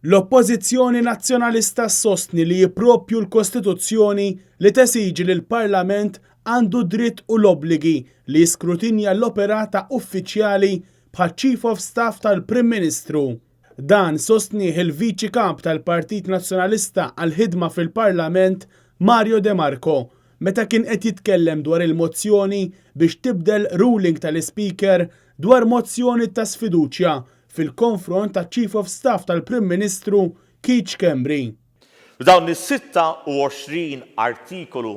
L-Oppożizzjoni Nazzjonalista ssostni li hi proprju l-Kostituzzjoni li tesiġi li l-Parlament għandu d-dritt u l-obbligi li jiskrutinja l-operat ta' uffiċjali bħaċ-Chief of Staff tal-Prim Ministru. Dan sostnieh il-Viċi Kap tal-Partit Nazzjonalista għall-Ħidma fil-Parlament Mario De Marco meta kien qed jitkellem dwar il-mozzjoni biex tibdel ruling tal-Ispeaker dwar mozzjoni ta' sfiduċja fil-konfront taċ-Chief of Staff tal-Prim Ministru Keith Schembri. F'dawn is-26 artikolu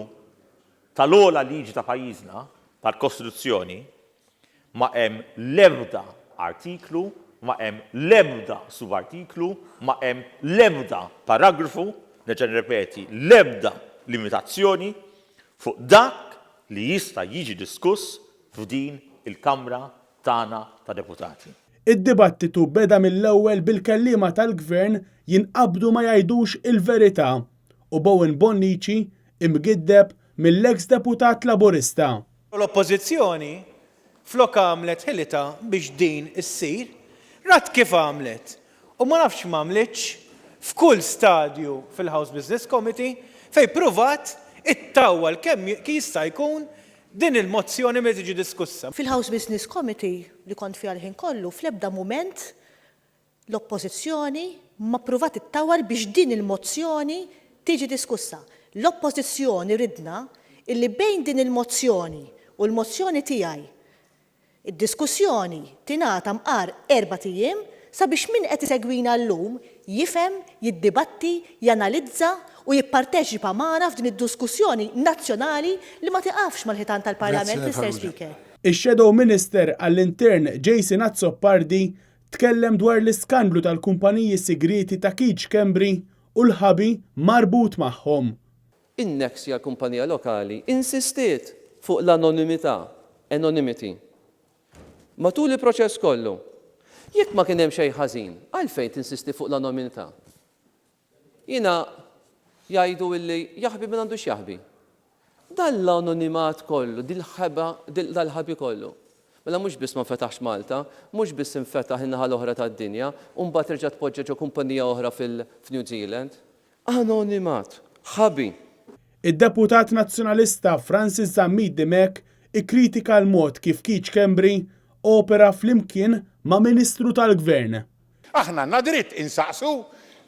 tal-ogħla liġi ta' pajjiżna, tal-Kostituzzjoni, ma hemm l-ebda artiklu, ma hemm l-ebda subartiklu, ma hemm l-ebda paragrafu, nerġa' nirrepeti, l-ebda limitazzjoni fuq dak li jista' jiġi diskuss f'din il-Kamra tagħna ta' Deputati. Id-dibattitu beda mill-ewwel bil-kelliema tal-Gvern jinqabdu ma jgħidux il-verità u b'Owen Bonnici imgiddeb mill-eks Deputat Laburista. L-Oppożizzjoni flok għamlet ħilitha biex din issir, rat kif għamlet u ma nafx m'għamlitx f'kull stadju fil-House Business Committee fejn pruvat ittawwal kemm jista' jkun din il-mozzjoni milli tiġi diskussa. Fil-House Business Committee li kont fiha l-ħin kollu fl-ebda mument L-Oppożizzjoni ma ppruvat ittawwal biex din il-mozzjoni tiġi diskussa. L-Oppożizzjoni ridna illi bejn din il-mozzjoni u l-mozzjoni tiegħi d-diskussjoni tingħata mqar erbat ijiem sabiex min qed isegwina llum jifhem, jiddibatti, janalizza u jipparteċipa magħna f'din id-diskussjoni nazzjonali li ma tiqafx mal-ħitan tal-Parlament, Mister Speaker. Ix-Shadow Minister għall-Intern Jason Azzopardi Tkellem dwar l-iskandlu tal-kumpaniji sigrieti ta' Keith Schembri u l-ħabi marbut magħhom. In-Nexia l-kumpanija lokali insistiet fuq l-anonimità, anonymity, matul il-proċess kollu. Jekk ma kien hemm xejn ħażin, għalfejn tinsisti fuq l-anonimità? Jiena jgħidu illi jaħbi min għandu x'jaħbi. Dan l-anonimat kollu, dil-ħeba, dal-ħabi kollu. Mela mhux biss ma nfetaħx Malta, mhux biss infetaħ in-naħa l-oħra tad-dinja, u mbagħad reġa' tpoġġa ġo kumpanija oħra fil-New Zealand. Anonimat. Ħabi. Id-deputat Nazzjonalista Francis Zammit Dimech ikkritika l-mod kif Keith Schembri opera flimkien ma' Ministru tal-Gvern. Aħna għandna dritt insaqsu,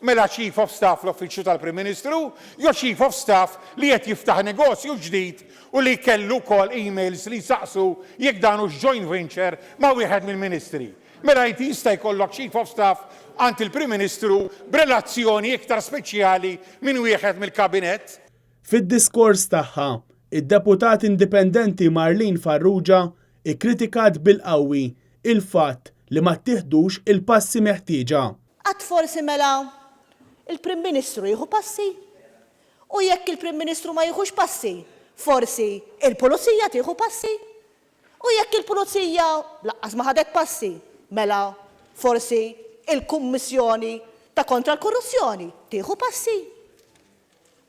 mela Chief of Staff l-Uffiċċju tal-Prim Ministru jew Chief of Staff li qed jiftaħ negozju ġdid u li kellu wkoll emails li jsaqsu jekk dan hux joint venture ma' wieħed mill-Ministri. Mela inti jista' jkollok Chief of Staff għand il-Prim Ministru b'relazzjoni iktar speċjali minn wieħed mill-Kabinett? Fid-diskors tagħha, id-deputat indipendenti Marlene Farrugia ikkritikat bil-qawwi il-fatt li ma ttieħdux il-passi meħtieġa. Għad forsi mela l-Prim Ministru jieħu passi? U jekk il-Prim Ministru ma jieħux passi, forsi l-Pulizija tieħu passi? U jekk il-Pulizija laqqas ma ħadet passi, mela forsi l-Kummissjoni ta' Kontra l-Korruzzjoni tieħu passi?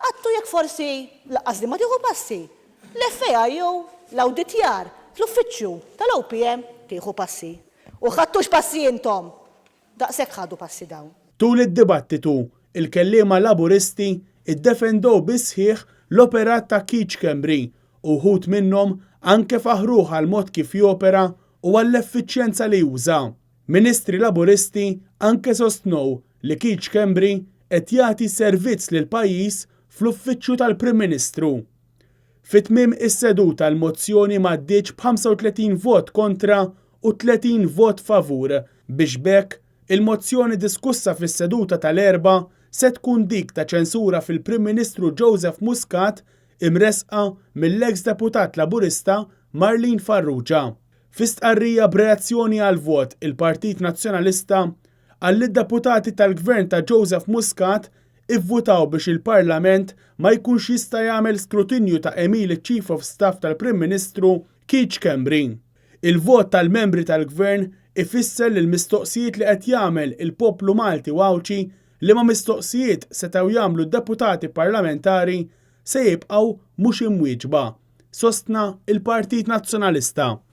Għadtu jekk forsi lanqas din ma tieħu passi, l-FAIU, l-awditjar fl-uffiċċju tal-OPM tieħu passi. U ħadtux passi intom! Daqshekk ħadu passi dawn. Tul id-dibattitu, il-kelliema Laburisti ddefendew bis-sħiħ l-operat ta' Keith Schembri u wħud minnhom anke faħħruh għall-mod kif jopera u għall-effiċjenza li juża. Ministri Laburisti anke sostnew li Keith Schembri qed jagħti servizz lill-pajjiż fl-Uffiċċju tal-Prim Ministru. Fi tmiem is-seduta l-mozzjoni m'għaddietx b'35 vot kontra u 30 vot favur biex b'hekk il-mozzjoni diskussa fis-seduta tal-Erbgħa se tkun dik ta' ċensura fil-Prim Ministru Joseph Muscat imressqa mill-eks Deputat Laburista Marlene Farrugia. Fi stqarrija b'reazzjoni għall-vot, il-Partit Nazzjonalista qal li d-deputati tal-Gvern ta' Joseph Muscat ivvutaw biex il-Parlament ma jkunx jista' jagħmel skrutinju ta' għemil iċ-Chief of Staff tal-Prim Ministru Keith Schembri. Il-vot tal-membri tal-Gvern ifisser li l-mistoqsijiet li qed jagħmel il-poplu Malti u Għawdxi, liema mistoqsijiet setgħu jagħmlu d-deputati parlamentari, se jibqgħu mhux imwieġba. sostna l-Partit Nazzjonalista.